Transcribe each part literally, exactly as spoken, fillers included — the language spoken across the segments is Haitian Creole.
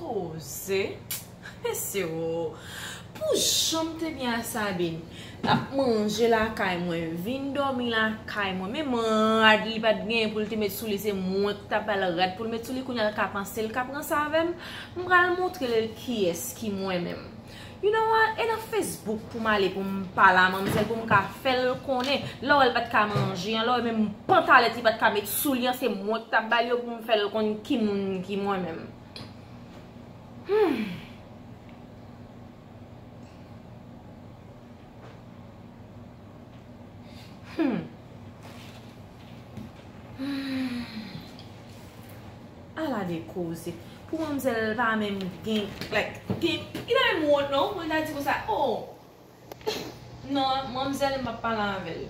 Koze. Mesye o. Pou jan m te byen ak Sabine. L ap manje lakay mwen, vin dòmi lakay mwen. Men rad li pa t genyen pou l te met sou li, se mwen ki t ap ba l rad pou l met sou li. Kounye a l ka panse l ka pran sa avè m. M pral montre l kiyès ki mwen menm. You know what? E nan Facebook pou m ale pou m pale a manmzèl pou m ka fè l konnen. Lè w wè l pa t ka manje an, lè w wè menm pantalèt li pa t ka met sou li an, se mwen ki t ap ba l yo pou m fè l konn ki moun ki mwen menm. Hmm. Hmm. Hmm. Ala de koze. Pou manmzèl pa menm gen, like, gen, li pa menm wont non. Mwen ta di konsa, oh, non, manmzèl m ap pale avè l.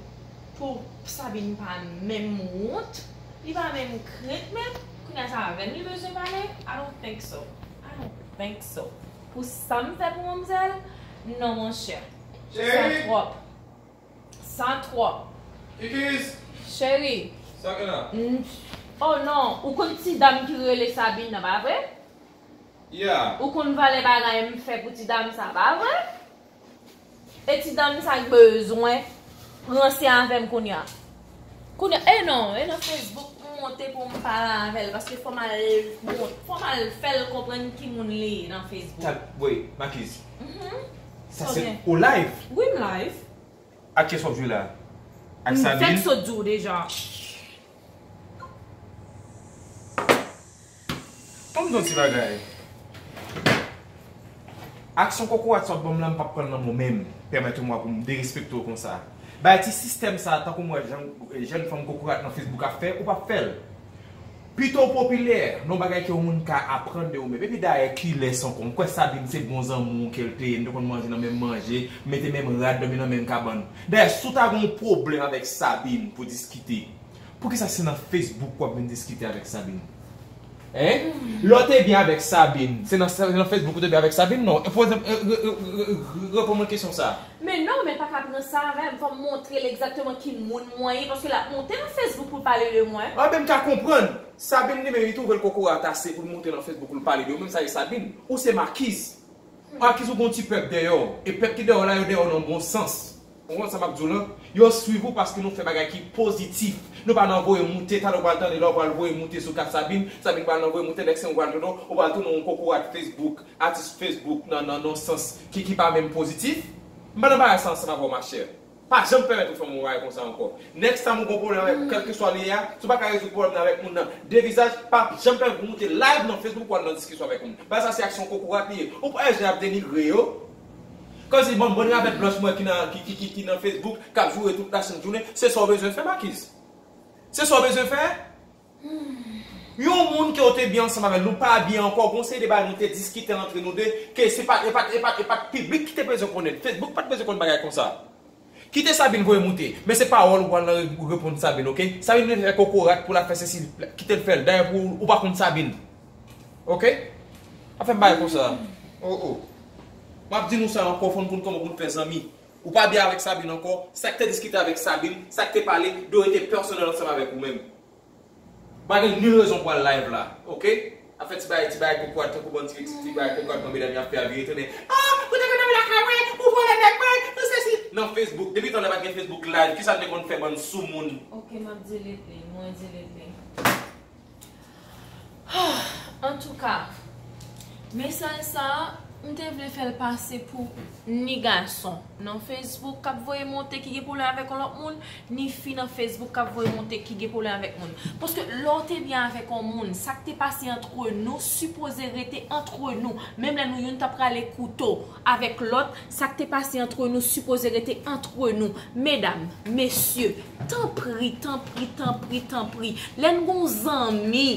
Pou Sabine pa menm wont, li pa menm krent menm. Kounye a se avè m li bezwen pale? I don't think so. I don't think so. Pou sa m fè pou manmzèl, non monchè. Sa Cheri! Twòp. Sa twòp. Kikiz! Cheri. Sa gen la? N-, oh non, ou konn ti dam ki rele Sabine nan, pa vre? Yeah. Ou konn valè bagay m fè pou ti dam sa, pa vre? E ti dam sa k bezwen ranse avè m kounye a. Kounye a, e non, e nan Facebook m monte pou m pale avè l, paske fò m al, bon, fò m al fè l konprann ki moun li ye nan Facebook. Tap, wait, Makiz. Mhm. Sa se Ok. ou live? Wi, m live. Ak kiyès w ap jwe la? Ak M Sabine? fèk sot di w deja. Ban m di w ti bagay. Aksyon kokorat sa w ap ban m la, m p ap pran l nan men w menm. Pèmèt mwen pou m derespekte w konsa. Bay ti sistèm sa, tankou m wè jan, jèn fanm kokorat nan Facebook ap fè, ou p ap fè l. Pito w popilè nan yon bagay ke yon moun ka aprann de ou menm. Epi dayè, kilès ankò? M kwè Sabine se bon zanmi w ke l te ye. Nou te konn manje nan menm manje, mete menm rad, dòmi nan menm kabann. Dayè, si w ta gen yon pwoblèm avèk Sabine pou diskite, poukisa se nan Facebook w ap vin diskite avèk Sabine? Hein? Lè w te byen avèk Sabine, se nan, se nan Facebook ou te byen avèk Sabine? Non. Poze, e, e, e, e, e, reponn mwen kesyon sa. Men non, men pa ka pran sa avè m. Fò m montre l egzakteman ki moun mwen ye, paske l ap monte nan Facebook pou l pale de mwen. Ah, ben, m ka konprann. Sabine li menm, li twouve l kokorat ase pou l monte nan Facebook pou l pale de ou. Menm sa e Sabine. Ou se Makiz. Akiz ou gon ti pèp dèyè w. E pèp ki dèyè w la, yo dèyè w nan bon sans. Ou konprann sa m ap di w lan? Yo swiv ou paske nou fè bagay ki pozitif. Nou pa nan voye moute, talè w pral tande la, w pral voye moute sou ka Sabine, Sabine pral nan voye moute, nèk sen ou pral tounen, ou pral tounen yon kokorat Facebook, atis Facebook nan, nan, nan sans ki, ki pa menm pozitif. M pa nan bagay sa ansanm avè w, machè. Pa janm pèmèt ou fè m yon bagay konsa ankò. Next time ou gon pwoblèm avèk kèlkeswa li ye a, si w pa ka rezoud pwoblèm nan avèk moun nan de vizaj, pa janm pèmèt pou moute live nan Facebook pou al nan diskisyon avèk moun. Bagay sa se aksyon kokorat li ye. Ou pa wè jan y ap denigre yo? Kòmsi bann, bann ravèt blanch mwen ki nan, ki, ki, ki, ki nan Facebook, k ap joure tout lasent jounen, se sa w bezwen fè, Makiz? Se sa w bezwen fè? Yon moun ke w te byen ansanm avè l, nou pa byen ankò, gon seri de bagay nou te diskite antre nou de, ke se pa, e pa, e pa, e pa piblik ki te bezwen konnen. Facebook pa t bezwen konn bagay konsa. Kite Sabine voye moute. Men se pawòl ou pral nan re-, reponn Sabine, oke? Sabine vle fè kokorat pou l ap fè sesi, kite l fè l. Dayè pou ou pa konn Sabine. Oke? Pa fè m bagay konsa. Oh, oh. M ap di nou sa ankò, fò n konn kòman pou n fè zanmi. Ou pa byen avèk Sabine ankò. Sa k te diskite avèk Sabine, sa k te pale, dwe rete pèsonèl ansanm avèk ou menm. Pa gen nil rezon pou al live la, oke? Ap fè ti bagay, ti bagay kokorat, tankou bann ti, ti, ti bagay kokorat, bann medam y ap fè a vire tounen. Ah, ou te konn anvi lakay mwen, ou vòlè nèg mwen, ou sesi. Nan Facebook, depi tan lè pa t gen Facebook live, kisa n te konn fè bann soumoun? Oke, m ap delete li, mwen delete li. Antouka, mesaj sa a, m te vle fè l pase pou ni gason nan Facebook k ap voye monte ki gen pwoblèm avèk yon lòt moun, ni fi nan Facebook k ap voye monte ki gen pwoblèm avèk moun. Paske lè w te byen avèk yon moun, sa k te pase antre nou sipoze rete antre nou. Menm lè nou youn t ap rale kouto avèk lòt, sa k te pase antre nou sipoze rete antre nou. Medam, mesye, tanpri, tanpri, tanpri, tanpri, lè n gon zanmi,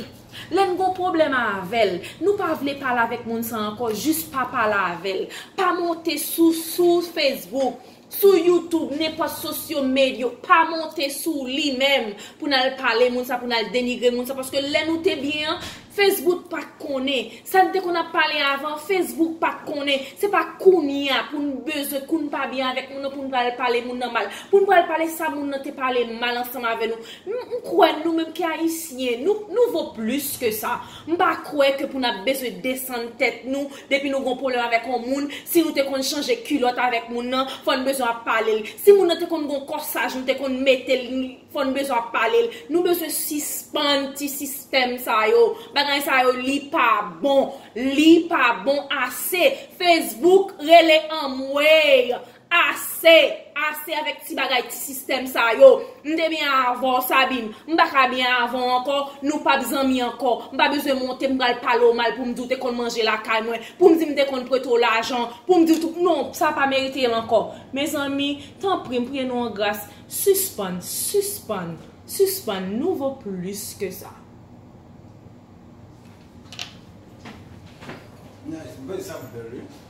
lè n gon pwoblèm avè l, nou pa vle pale avèk moun sa ankò, jis pa pale avè l. Pa monte sou, sou Facebook, sou YouTube, nenpòt sosyo medya, pa monte sou li menm pou n al pale moun sa, pou n al denigre moun sa, paske lè nou te byen an, Facebook pa t konnen. Sa n te konn ap pale avan, Facebook pa t konnen. Se pa kounye a pou n bezwen, kou n pa byen avèk moun nan, pou n pral pale moun nan mal. Pou n pral pale sa moun nan te pale mal ansanm avè nou. M, m kwè nou menm ki Ayisyen, nou, nou vo plis ke sa. M pa kwè ke pou n ap bezwen desann tèt nou, depi nou gon pwoblèm avèk yon moun, si nou te konn chanje kilòt avèk moun nan, fò n bezwen ap pale l. Si moun nan te konn gon kòsaj, nou te konn mete l, fò n bezwen ap pale l. Nou bezwen sispann ti sistèm sa yo. Bagay sa yo, li pa bon. Li pa bon ase. Facebook rele anmwey. Ase. Ase avèk ti bagay, ti sistèm sa yo. M te byen avè w, Sabine. M pa ka byen avè w ankò. Nou p ap zanmi ankò. M pa bezwen monte, m pral pale w mal pou m di w te konn manje lakay mwen. Pou m di m te konn prete w lajan. Pou m di w tout. Non, sa pa merite l ankò. Mezanmi, tanpri, m priye nou an gras. Sispann, sispann, sispann. Nou vo plis ke sa. Nice. Bèl, sa bèl, wi.